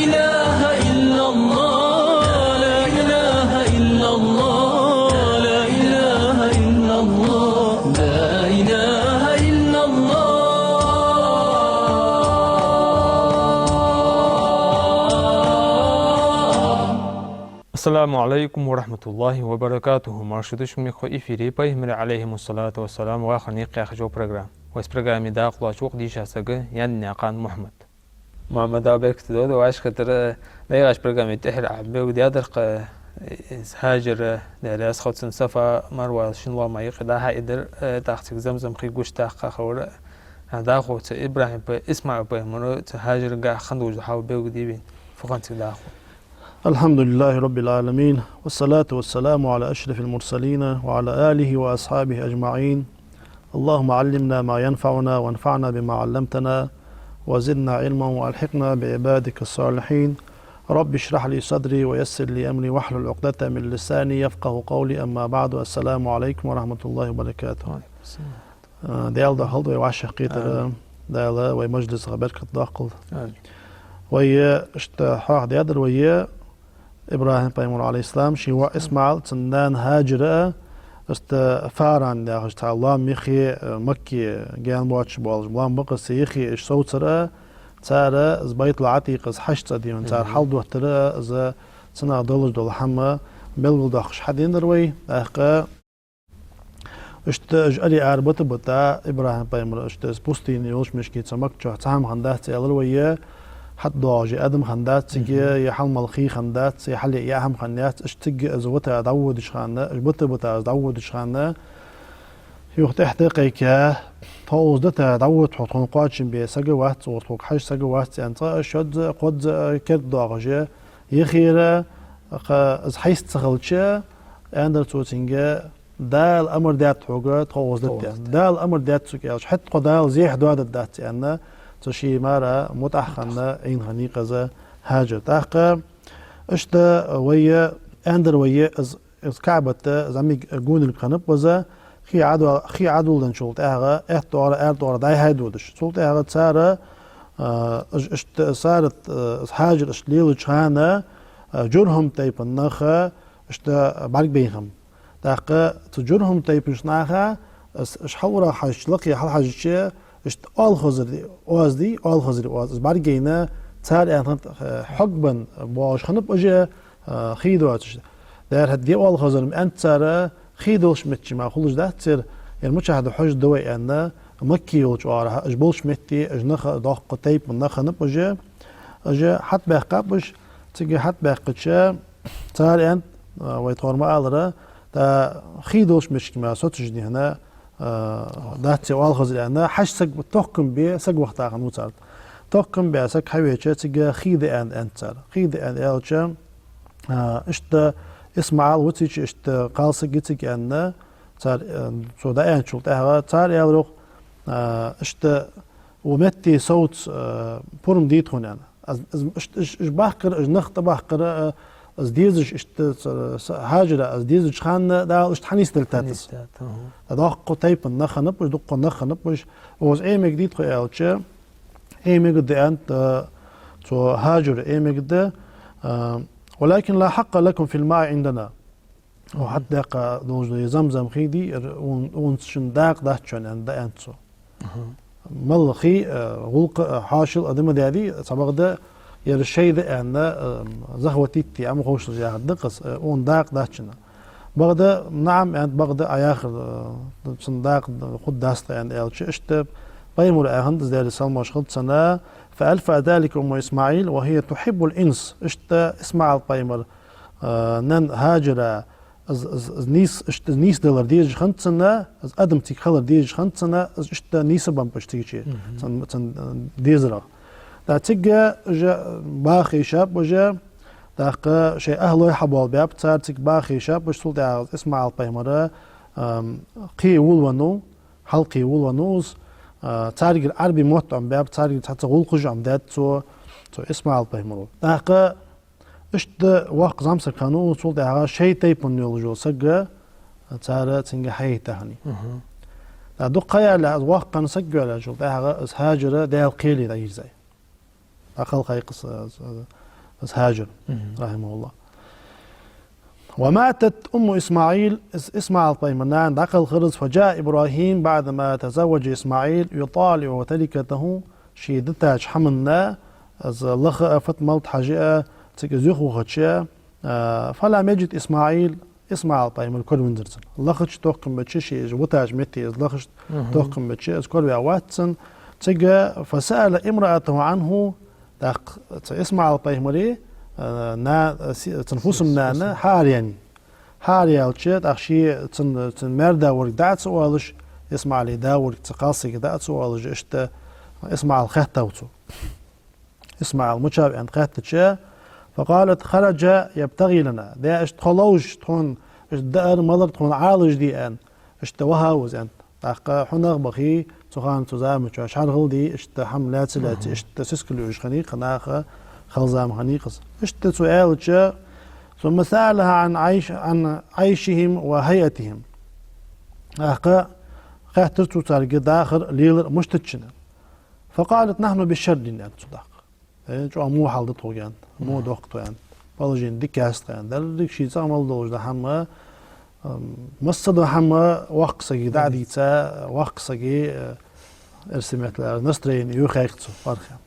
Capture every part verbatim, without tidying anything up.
إله إلا الله، لا إله إلا الله، لا إله إلا الله، لا إله إلا الله. السلام عليكم ورحمة الله وبركاته. Марша доагӀалда шо, мехкахой, эфире «Пайхамарий, عليهم الصلاة والسلام, вахара никъ» яха йола программа. Вай программе дакъа лоацаш ва-кх дийша саг Янднаькъан Мухьмад. Мухьмад, Даьла беркат долда, вӀашагӀкхетар. ДӀаяхача программе тӀехьара Ӏа белгалдаьдар-кх, э, из хьажар, Даьла раьза хилва цунна, Сафа, Марва шин лоама юкъе дӀа-хьа ийдар, э, тӀаккха цига Замзам хий гуш тӀаккха ховра. ДӀахо цу ИбрахӀим пай-, ИсмаӀил пайхамара цу хьажаргахьа хинна долаш дола хьал белгалде вайна. Фу хиннад цига дӀахо? الحمد لله رب العالمين، والصلاة والسلام على أشرف المرسلين وعلى آله وأصحابه أجمعين. اللهم علمنا ما ينفعنا وانفعنا بما علمتنا وزدنا علما وألحقنا بعبادك الصالحين. رب اشرح لي صدري ويسر لي أمري واحلل عقدة من لساني يفقهوا قولي. أما بعد، السلام عليكم ورحمة الله وبركاته. Э, Даьла духьал да вай вӀашагӀкхетар, Амин. Даьла вай мажлисах беркат доаккхалда. Амин. Вай, э, иштта хьоахадаьдар вай, э, ИбрахӀим пайхамар, عليه السلام, ший воӀ ИсмаӀил, цун нана Хьажара, иштта Фаран яхаш цхьа лоам я-кх, э, Макка гаьна боацаш болаш лоам ба-кх из, цу юхе уж совцар, цар из Байтул-Ӏатикъ, из хьажа цӀа дий хьона, цар Мгм. хьалдоттар, из цунах долаш дола хӀама белгалдоаккхаш хьаденар вай, тӀаккха Иштта уж аре арабита-бита, ИбрахӀим пайхамар, иштта из пустыня йолча мишкица Макка чу цхьа хӀама хиннадац, аьлар вай, е хьатӀадоагӀаш адам хиннадац цига, Мгм. е хьалмала хий хиннадац, е хьалъе яа хӀама хиннадац, иштта цига из вита дӀаводача хана, уж бита-бита из дӀаводача хана, юха тӀехьа тӀакхайка, тхо укхаза дита дӀавода хьо, тхона кхоачам бе саг вац, укхаза тхога хьажа саг вац, аьнна, цкъа а, шозза а, кхозза а керда доагӀаш, е хӀара, кха, из хьайца ца хилча, аьннадар цо цунга, Дала амар даьд хьога тхо укхаза дита. Тхо укхаза дита. Дала амар даьд сога аьлча, хӀаьта тхо Дала зехьа доадергдац, аьнна, цу ший мара мутӀахьа хинна, Ӏийна хиннай-кх из Хьажар. ТӀаккха иштта вай, аьннадар вай, из, из КаӀбат зӀамига гонилга хиннаб из, хий Ӏадоал-, хий Ӏадоладенначул тӀехьагӀа, аьтта оагӀора, аьрда оагӀора дӀай-хьай додаш. Цул тӀехьагӀа цар, а, иш-, иштта Сарат, а, Хьажар иштта лелача хана, а, ЖурхӀум тайпан нах, иштта бӀаргабайнаб. ТӀаккха цу ЖурхӀум тайпан наха, аш, аш хьалурах хьажача, лакхе хьалхьежача, иштта оалхазара оаз дий, оалхазара оаз, из бӀаргайна, цар аьннад, э, хьогбенна боагӀаш хиннаб уж, э, хий доацаш. Дера хӀаьта де оалхазар-м аьннад цар, хий долча метте мара хулаш дац ер, ер мичахьа да хьожаргда вай аьнна, Макка йолча оагӀорахьа, уж болча метте, уж нах, доккха тайпан нах хиннаб уж, уж хьатӀабаьккхаб уж, цига хьатӀабаьккхача, цар аьннад, а, вай тховра ма аллара, тӀа хий долча мишка мара соцаш дий хьона, а, дац ер оалхазар аьнна, хьажа саг, тохкам бе саг вахийта хиннав цар. Тохкам баь саг хьавеча, цига хий да аьнна, аьннад цар. Хий да аьнна аьлча, а, иштта ИсмаӀал вицийча, иштта кхалсаг я цига аьнна, цар, а, цо дӀааьнначул тӀехьагӀа, цар аьлар-кх, а, иштта укх метте совца, а, пурам дий тхона аьнна. Аз, аз, иш-, иш-, иш бахкар, иш нах тӀабахкар, а, аз дезаш иштта ца-, са-, Хьажара аз дезача хана Дала иштта хьанийсделийтад аз. Хьанийсделийтад, аха. ТӀаккха доккха тайпан нах хиннаб уж, дукха нах хиннаб уж. Укхаза Ӏемега дий тхо аьлча, Ӏемега да аьннад, а, цу Хьажара, Ӏемега да, а, ولكن لا حق لكم في الماء عندنا. Укх хьатӀадаккха долаш дола Замзам хий дий, ер ун-, унца шун дакъа дац шоана аьнна, дӀааьннад цо. Аха. Мала хий, э, гӀулакх, э, хьоашал а да ма даьдий, цхьабакъда, ер шоай да аьнна, э, захватить де, Ӏомаховшалаш яхар да-кх из, э, ун дакъа дац шоана. Бакъда, наӀам аьннад, бакъда Ӏа яхар, э, цун дакъа хургдац тха аьнна аьлча, иштта пайхамара аьннад из, Даьлера салам-моаршал хилда цунна, فألفى ذلك أم إسماعيل وهي تحب الإنس. Иштта ИсмаӀал пайхамара, э, нана Хьажара, из, из, из нийс-, иштта нийсдалар дезаш хиннад цунна, из адам цига хилар дезаш хиннад цунна, из иштта нийсбеннаб уж цигача, Мгм. цун, цун, э, дезарах. ТӀаккха цига уж баха хийшаб уж, тӀаккха шоай ахӀлой хьабоалабаьб цар, цига баха хийшаб уж, цул тӀехьагӀа из ИсмаӀал пайхамар, ам, кхы волавеннав, хьалкхы волавеннав из, а, царгара Ӏарбий мотт Ӏомабаьб, царгара цхьацца гӀулакхаш Ӏомадаьд цо, цу ИсмаӀал пайхамара. ТӀаккха Иштта воккха зӀамсаг хиннав, цул тӀехьагӀа шоай тайпан йолаш вола саг цар цунга хьахьийхийтахьаний. Мгм. ТӀаккха дукха ха яьлча, из воккха хинна саг ваьлчул тӀехьагӀа из Хьажар Даьла кхеле дӀайийрзай. ДӀакхалхай-кх из, из, из, Из Хьажар, рахьимахуллахӀ. وماتت أم إسماعيل, Ис-, ИсмаӀал пайхамара нана дӀакхелхар из, فجاء إبراهيم بعدما تزوج إسماعيل يطالع تركته, ше дитача хӀаманна, из лаха а, фатмалт хьажа а, цига из юхавахача, а, فلم يجد إسماعيل, ИсмаӀал пайхамар кораваьнзар цунна. Лахача тохкам беча, ше из витача метте из лахача тохкам беча, из кораваьнна вац цунна. Цига فسأل امرأته عنه, тӀаккха цу ИсмаӀал пайхамара, а, на-, си-, цун фусам-нана хьаараеннай. Хьаараялча, тӀаккха ше цун, цун маьр-да варг дӀа а ца оалаш, ИсмаӀала да варг цу кхалсага дӀа а ца оалаш, иштта ИсмаӀал хаьттав цо. ИсмаӀал мичав аьнна хаьттача, فقالت: خرج يبتغي لنا. Даь, иштта тхо ловш, тхона иштта даар-малар тхона Ӏалашде аьнна, иштта вахав из аьнна. ТӀаккха хьунагӀа бахе, цу хана цу заман чу шаргӀал де, иштта хӀама лаьца-лаьца, иштта сискал юаш хиннай-кх наха, хала зама хиннай-кх из. Иштта цо аьлча, ثم سألها عن عيش-, عن عيشهم وهيئتهم. ТӀаккха хаьттар цо царга дахар, лелар мишта да аьнна. فقالت: نحن بشر, аьннад цо тӀаккха. Э, чӀоагӀа во хьал да тхога аьнна, во дохк тхо аьнна. Положени дика яц тха аьнна. Деррига ший цӀагӀа мел долаш да хӀама, ам, массадола хӀама воккхача сага дӀа а дийца, воккхача сага, э, эрсий меттала аьлча, настроени йохаяьй-кх цун, пархьа.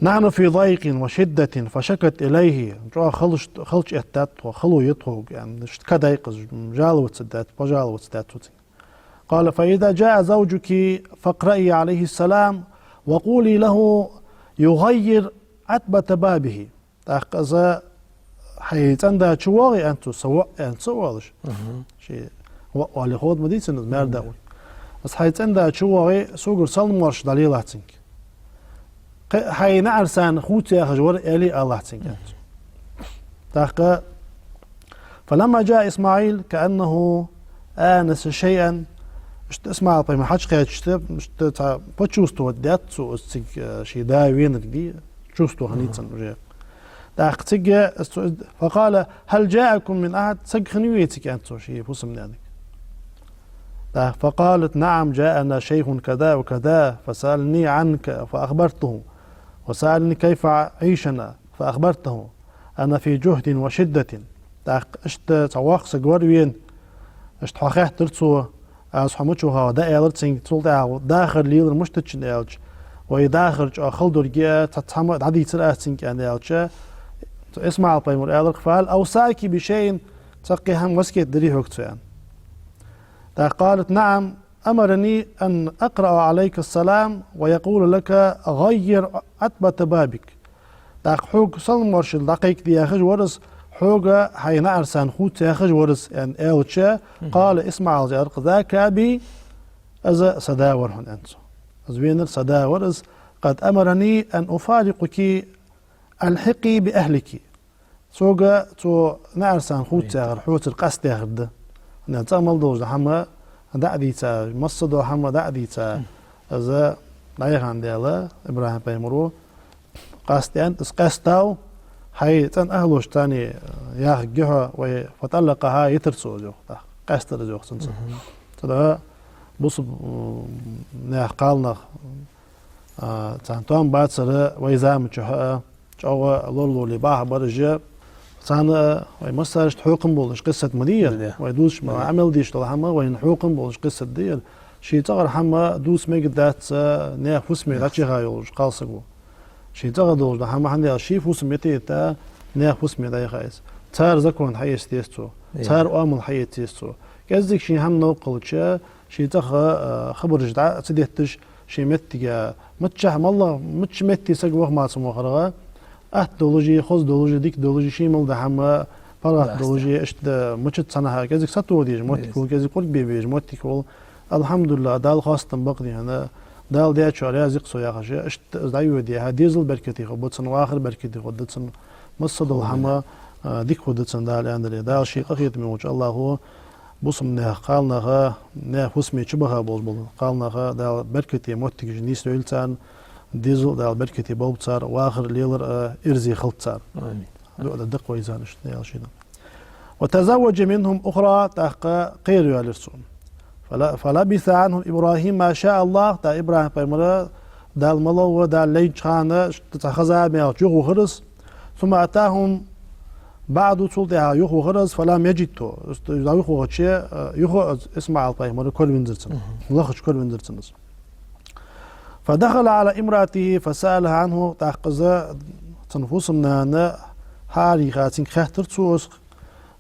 نحن في ضيق وشدة فشكت إليه. ЧӀоагӀа халча, халча эттад тхо, хало я тхога аьнна. Иштта кадаьй-кх из, жаловаться даьд, пожаловаться даьд цо цунга. قال: فإذا جاء زوجك فاقرئي عليه السلام وقولي له يغير عتبة بابه. ТӀаккха из хьай цӀен-да чувоагӀе, аьннад цо, са воӀ, аьнна ца оалаш. Ший воӀ оале ховш ма дий цунна из, маьр-да вар. Из хьай цӀен-да чувоагӀе, согара салам-моаршал дӀалелахь цунга. Кхы хьай наӀарсана хувца яхаш вар, аьле алалахь цунга, аьннад цо. ТӀаккха فلما جاء إسماعيل كأنه آنس شيئا. Иштта ИсмаӀал пайхамар хьачукхаьчача, иштта цхьа почувствовать даьд цо из цига, э, ший да венарг, чувство хиннай цунна уже. ТӀаккха цига из цо, فقال: هل جاءكم من أحد؟ Саг хиннавий цига, аьннад цо ший фусам-нанага. ТӀаккха فقالت: نعم، جاءنا شيخ كذا وكذا، فسألني عنك فأخبرته، وسألني كيف عيشنا فأخبرته، أنا في جهد وشدة. ТӀаккха иштта цхьа воккха саг вар вена, иштта хьо хаьттар цо, аз хьо мича ва хьо дӀааьлар цунга, цул тӀехьагӀа дахар, лелар мишта да аьлча, вай дахар чӀоагӀа хала долга, цхьа, цхьа хӀама дӀадийцар аз цунга аьнна аьлча, цу ИсмаӀал пайхамара аьлар-кх: فهل أوصاك بشيء؟ Цхьаккха хӀама васкет дирий хьога цо аьнна. ТӀаккха قالت: نعم، أمرني أن أقرأ عليك السلام ويقول لك: غير عتبة بابك. ТӀаккха хьога салам-моаршал дӀакхайкаде яхаш вар из, хьога хьай наӀарсана хувца яхаш вар из, аьнна аьлча, قال, ИсмаӀала аьлар-кх: ذاك أبي, из са да вар хьона, аьннад цо. Из венар са да вар из, قد أمرني أن أفارقك، ألحقي بأهلك. Сога цо наӀарсана хувца яхар, хьоцара къаста яхар да. ХӀана аьлча цӀагӀа мел долаш дола хӀама дӀа а дийца, массадола хӀама дӀа а дийца, из дӀаяхандаь, ИбрахӀим пайхамара къаста аьннад, из къаьстав, хьай цӀен ахӀлошца цхьана яхаргья хьо, вай, فطلقها, йитар цо из, йоах, тӀаккха. Къаьстар из, йоах, цунца. Цудухьа бусалба, м, наьха кхалнах, а, царна тоам бацар вай заман чухь а, чӀоагӀа лоралуш бахьа бар уж. Царна, а, вай массарашта хьокхам болаш къиссат ма дий ер. Вай дувцаш ма, Ӏамал деш дола хӀама вайна хьокхам болаш къиссат да ер. Ший цӀагӀара хӀама дувца мегаргдац, а, наьха фусаме дӀачуяха йолча кхалсаго. Ший цӀагӀа долаш дола хӀама, хӀана аьлча ший фусам йита-йита, наьха фусаме дӀаяха из. Цар закон хьаэца деза цо. Цар оамал хьаэца еза цо. КӀеззига ший хӀама новкъа хилча, ший цӀагӀа, а, хабараш дӀа ца детташ, ший меттиге, миччахьа, моллагӀа, мичча метте саг ваха ма ца вахаргӀа, атта долаш а, хоза долаш а, дика долаш а, ший мел дола хӀама, паргӀата долаш а, иштта мичахьа санахьа, кӀеззига сатоха дезаш моттиг хул, кӀеззига къурд бе безаш моттиг хул. АлхьамдулиллахӀ, Дала хоастам ба-кх дий хьона, Дала даьчоа раьза хул со яхаш, иштта из дӀайоадаь, дезал беркате хургба цун, вахар беркате хургда цун, массадола хӀама, а, дика хургда цун, Дала аьнна дале. Дала ший къахетаме волча АллахӀо бусалба наьха кхалнаха, наьха фусаме чубаха болаш бола кхалнаха Дала беркате моттигаш нийсдойла царна, дезал Дала беркате болба цар, вахар, лелар а ирзе хилда цар. Амин. ДуӀа дар-кх вай из, иштта Даьла шийна. وتزوج منهم أخرى, тӀаккха кхераваьлар цо. فل-, فلبث عنهم إبراهيم ما شاء الله, тӀаккха ИбрахӀим пайхамара Дала мел ваха, Дала лайнача хана, цхьа ха-зама яьлча юхавахар из. ثم أتاهم بعد, цул тӀехьагӀа юхавахар из, فلم يجده. Из юхавахача, э, юха из ИсмаӀал пайхамар коравензар цунна. Мгм. Лахача коравензар цунна из. فدخل على امرأته فسألها عنه, тӀаккха из цун фусам-нана хьаараийха, цунга хаьттар цо из,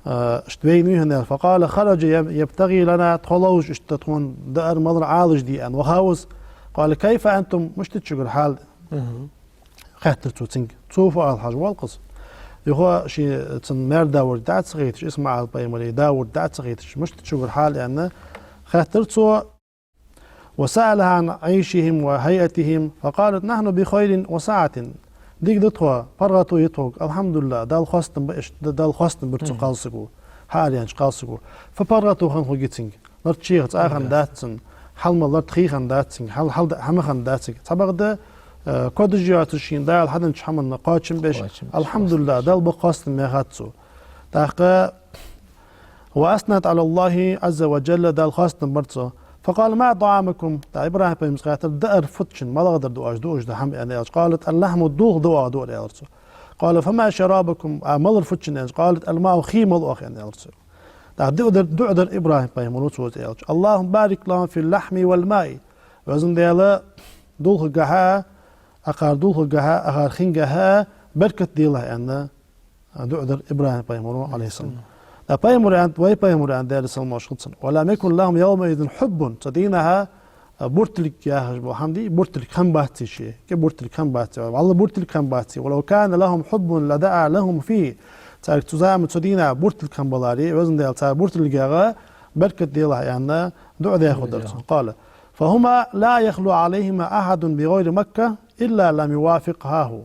э, иштта вайна вий хьона аьнна. فقال: خرج يب-، يبتغي لنا, тхо ловш иштта тхона даар-малар Ӏалашде аьнна вахав из. قال: كيف أنتم, мишта да шугара хьал? Мгм. Хаьттар цо цунга. Цо фу оал хьажа воалл-кх из. Юха ший цун маьр-да вар дӀа ца хайташ, ИсмаӀал пайхамара да вар дӀа ца хайташ, мишта да шугара хьал аьнна хаьттар цо. وسألها عن عيشهم وهيئتهم، فقالت: نحن بخير وسعة. Дика да тхо, паргӀато я тхога, алхьамдулиллахӀ, Далла хоастам ба иштта, Далла хоастам бир цу кхалсаго, хьаараеннача кхалсаго. Фу паргӀато хинна хургья цунга? Лард-шеха цӀа хиннадац цунна, хьалмала лард-хий хиннадац цунга, хьал-, хьал-, хӀама хиннадац цунга. Цхьабакъда, э, кодаш йоацаш шийна Дала хьаденнача хӀаманна кхоачам беш, алхьамдулиллахӀ, Далла ба хоастам, яхад цо. ТӀаккха وأثنت على الله عز وجل, Далла хоастам бар цо. فقال: ما طعامكم؟ ТӀаккха ИбрахӀим пайхамара хаьттар: даар фуд шун, малагӀа дар да оаш дуаш дола хӀама, аьнна аьлча. قالت: اللحم, дулх да оаха дуар, аьлар цо. قال: فما شرابكم؟ А малар фуд шун, аьнна аьлча. قالت: الماء, хий мала оаха, аьнна аьлар цо. ТӀаккха дуӀа дар, дуӀа дар ИбрахӀим пайхамара цо из аьлча: اللهم بارك لهم في اللحم والماء. Везан Даьла, дулхагахьа, акхар дулхагахьа, акхар хингахьа беркат делахь, аьнна, дуӀа дар ИбрахӀим пайхамара, Ӏалайхи ссалам. ТӀаккха пайхамара аьннад, вай пайхамара аьннад, Даьла салам-моаршал хилда цунна: ولم يكن لهم يومئذ حب. Цу дийнахьа, а, буртилг яхаш бола хӀама дий, буртилг хиннабаций шоай, кӀи буртилг хиннабаций, валла буртилг хиннабаций. ولو كان لهم حب لدعا لهم فيه. Царга цу зама, цу дийнахьа буртилг хиннабаларе, Везан Даьла, цар буртилгагахьа беркат делахь, аьнна, дуӀа даь хургдар цо. قال: فهما لا يخلو عليهما أحد بغير مكة إلا لم يوافقهاه.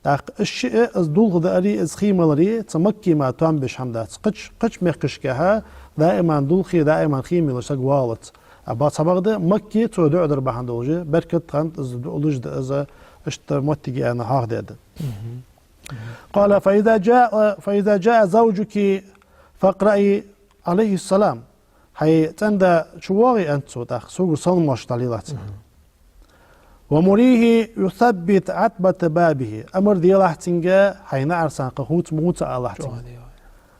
ТӀаккха уж шиъ, из дулх даари, из хий малари, цу Макке мара тоам беш хӀама дац. Кхыча, кхыча мехкашкахьа даиман дулхи, даиман хий мелаш саг валац. А ба цхьабакъда Макке цо дуӀа дар бахьан долаш, беркат хиннад из, дуӀа луш да из, иштта моттиг я аьнна хьоахадаьд. قال: فإذا جاء، فإذا جاء زوجك فاقرئي عليه السلام. Хьай цӀен-да чувоагӀе, аьннад цо, тӀаккха цунгара салам-моаршал дӀалелахь цунна. ومريه يثبت عتبة بابه. Амар делахь цунга, хьай наӀарсага кхы хувца ма хувца алахь цунга.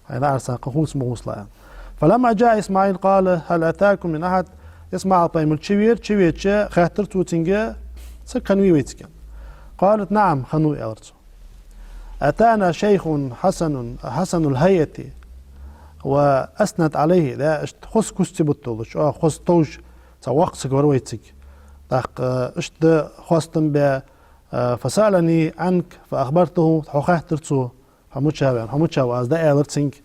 Хьай наӀарсага кхы хувца ма хувцалахь, аьнна. فلما جاء إسماعيل قال: هل أتاكم من أحد؟ ИсмаӀал пайхамар чувера, чувеча хаьттар цо цунга: саг хиннавий вайцига? قالت: نعم، хиннав, аьлар цо. أتانا شيخ حسن، حسن الهيئة وأثنت عليه. Да, иштта хоза куц цибут долаш, чӀоагӀа хоза товш цхьа воккха саг вар вайцига. ТӀаккха иштта хоастам баь, а, فسألني عنك فأخبرته, хьо хаьттар цо, хьо мича ва аьнна, хьо мича ва, аз дӀааьлар цунга.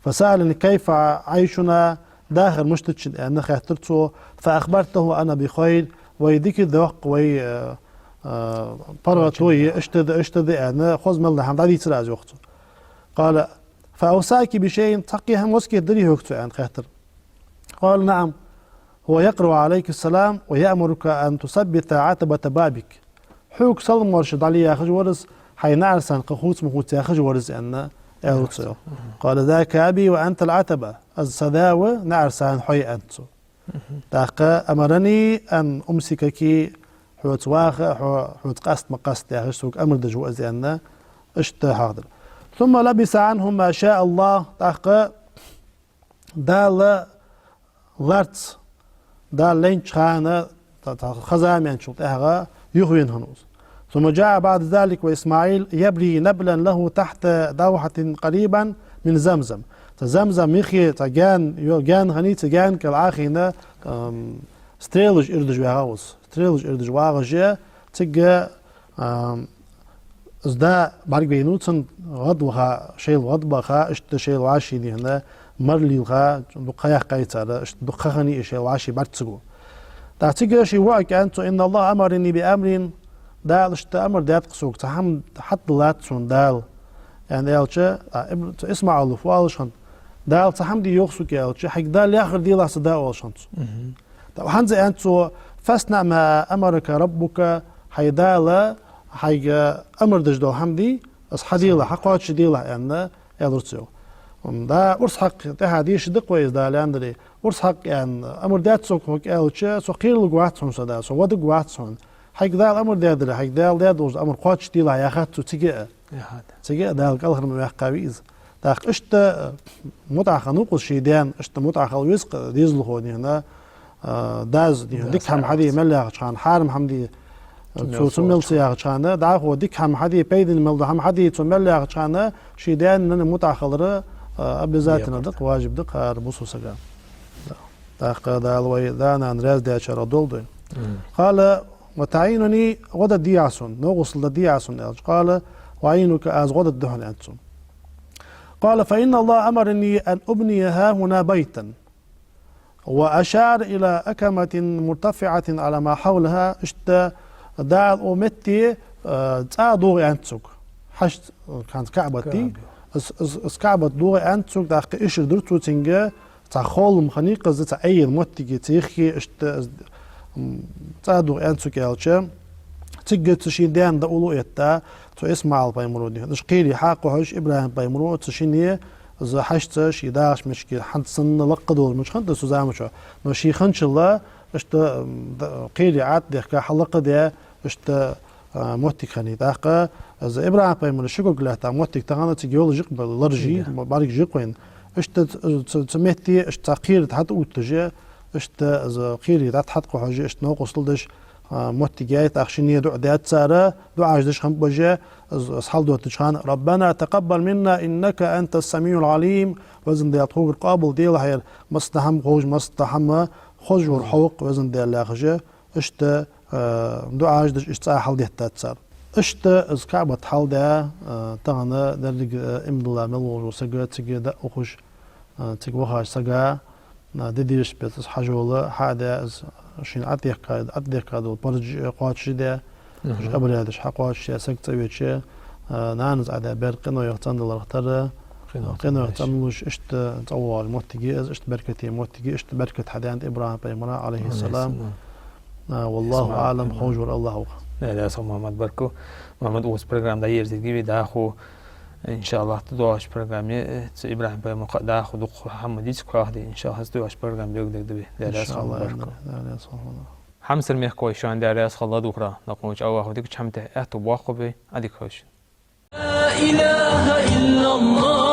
فسألني كيف عيشنا, дахар мишта да шун, аьнна, хаьттар цо. فأخبرته أنا بخير, вай дика да йоах, вай, а, а, паргӀато я, иштта да, иштта да, аьнна, хоза мел дола хӀама дӀадийцар аз, йоах цо. قال: فأوصاك بشيء, цхьаккха хӀама васкет дирий хьога цо, аьнна, хаьттар. قال: نعم، هو يقرأ عليك السلام ويأمرك أن تثبت عتبة بابك. Хьога салам-моаршал дӀале яхаш вар из, хьай наӀарсага кхы хувца ма хувца яхаш вар из, аьнна, аьлар цо. قال: ذاك أبي وأنت العتبة. Из са да ва, наӀарсага хьо я, аьннад цо. ТӀаккха: أمرني أن أمسكك, хьоца ваха, хьо, хьоца къаста ма къаста яхаш, сога амар деш ва из, аьнна, иштта хьоахадаьд. ثم لبث عنهم ما شاء الله, тӀаккха Дала лаьрца, Дала лайнача хана, та-, та-, ха-зама яьнначул тӀехьагӀа юхавена хиннав из. ثم جاء بعد ذلك وإسماعيل يبري نبلا له تحت دوحة قريبا من زمزم. Цу Замзам михе цхьа гаьна, йо-, гаьна хиннай, цу гаьна кӀал Ӏохайна, ам, стрелаш ирдаш вагӀа ва из. Стрелаш ирдаш вагӀаш, цига, ам, из да бӀаргавайнав цун, гӀад ваха, шоайла гӀад баха, иштта шоайла вӀаший дихьа, мар лелха, дукха ха яьккхай цар, иштта дукха ха хиннай шоайла вӀаший бӀарга ца го. ТӀаккха цига ший воӀага аьннад цо: إن الله أمرني بأمر, Дала иштта амар даьд-кх сога, цхьа хӀама хьатӀадиллад сона Дала, аьнна аьлча, а, Иб-, цу ИсмаӀала фу оалаш хиннад: Дала цхьа хӀама де йоах сога, аьлча, хьога Дала яхар делахь са да, оалаш хиннад цо. ТӀаккха хӀанз аьннад цо: فاصنع ما أمرك ربك, хьай Дала хьайга амар деш дола хӀама дий, из хьаделахь, хьакхоачашделахь, аьнна, аьлар цо. М, да, урс хьакха, тӀехьа дийша да-кх вай из, Дала аьннадар. Урс хьакха, аьнна, амар даьд сога хьога, аьлча, со кхералургвац хьона са да, со вадаргвац хьона. Хьайга Дала амар даьдар, хьайга Дала даь долча амар кхоачашделахь яхад цо цига а. Яхад. Цига а Дала кӀалхара ма ваьккхавий из. ТӀаккха иштта, э, мутӀахьа хиннав укхаза ший даьна, иштта мутӀахьа хила веза-кх дезалхо дийхьа, э, дас дийхьа, дас дика хӀама хьаде мел яхача хана, хьарам хӀама де, э, цо, цо мел ца яхача хана, дӀахо дика хӀама хьаде, пайдана мел дола хӀама хьаде, цо мел яхача хана, ший даьна мутӀахьа хилар, э, обязательно да-кх, важиб да-кх хӀара бусалба сага. Да. ТӀаккха Дала вай да-нана раьза даьчарех долда вай. Мгм. قال: «وتعينني», гӀо дергдий Ӏа сона, новкъостал дергдий Ӏа сона, аьлча. قال: «أعينك», аз гӀо дергда хьона, аьннад цо. قال: «فإن الله أمرني أن أبني هاهنا بيتا وأشار إلى أكمة مرتفعة على ما حولها». Иштта Дала укх метте, э, цӀа догӀа аьннад сога. ХьажцӀа, кханца КаӀбат дий? КаӀба. Из, из, из КаӀбат догӀа аьннад сога, тӀаккха ишар дир цо цунга, цхьа холм хиннай-кх из, цхьа Ӏуйранна моттиг, цхьа юхе, иштта из, м, цӀа догӀа аьннад сога аьлча, цига цо ший даьна дӀауллув этта, цу ИсмаӀал пайхамаро дийхьа. Уж кхерий хьакхухьаш, ИбрахӀим пайхамаро цу шинне, из хьажцӀа ший дагӀача мехка хӀанз санна лакха долаш ма хиннад цу заман чухь. Но ше хинначул, иштта, м, д-, кхерий Ӏотта дехка, хьалакха даь, иштта, а, моттиг хиннай. ТӀаккха из ИбрахӀим пайхамара ши ког лаьтта моттиг тахан цига йолаш я-кх, ларжий, бӀаргаш я-кх вайна. Иштта ц-, ц-, цу метте иштта цхьа кхерий тӀа хьатӀаувтташ, иштта из кхерий тӀа хьатӀакхухьаш, иштта новкъостал деш, а, моттиг яьй. ТӀаккха шинне дуӀа даьд цар, дуӀаш деш хиннаб уж, из, из хьалдоттача хана: «ربنا تقبل منا إنك أنت السميع العليم». Везан Даьла, тхогара къоабалделахь ер массанахьа ховш, массанахьа хозаш вар хьо ва-кх, Везан Даьла, яхаш, иштта, э, дуӀаш деш, иштта цӀа хьалдеттад цар. Иштта из КаӀбат хьалдаь, э, тахан деррига, э, иман дилла мел волча сага, цига дӀаухаш, э, цига вахача сага, э, де дезаш беса из хьажол хьа а даь, из шийна Ӏодехка, Ӏодехка дола парз а кхоачаш а даь, уж обрядаш хьакхоачашдаь, саг цӀавеча, э, нанас Ӏодаь бер къиноех цӀендаларах тара, къиноех цӀенлуш, иштта цӀавоагӀаш моттиг я из, иштта беркате моттиг я, иштта беркат хьадаьннад ИбрахӀим пайхамара, عليه السلام. А, والله أعلم, ховш вар АллахӀ ва-кх. Даьла раьза хилва, Мухьаммад, баркал. Мухьаммад, укхаза программа дӀаерзаергья вай, дӀахо, иншааллахӀ, тӀадоагӀача программе, э, цу ИбрахӀим пайхамара кхы а дӀахо дукха хӀама дувцаргда вай, иншааллахӀ, тӀадоагӀача программе белгалдергда вай. Даьла раьза хилва, Мухьаммад, баркал. Даьла раьза хилва. Хьамсара мехкахой, шоана Даьла раьза хилва ладувгӀарах, накъонча Аллахӏа дикача хӀаман тӀа аьттув боаккхалба вай, Ӏадика хийла шун. لا إله إلا الله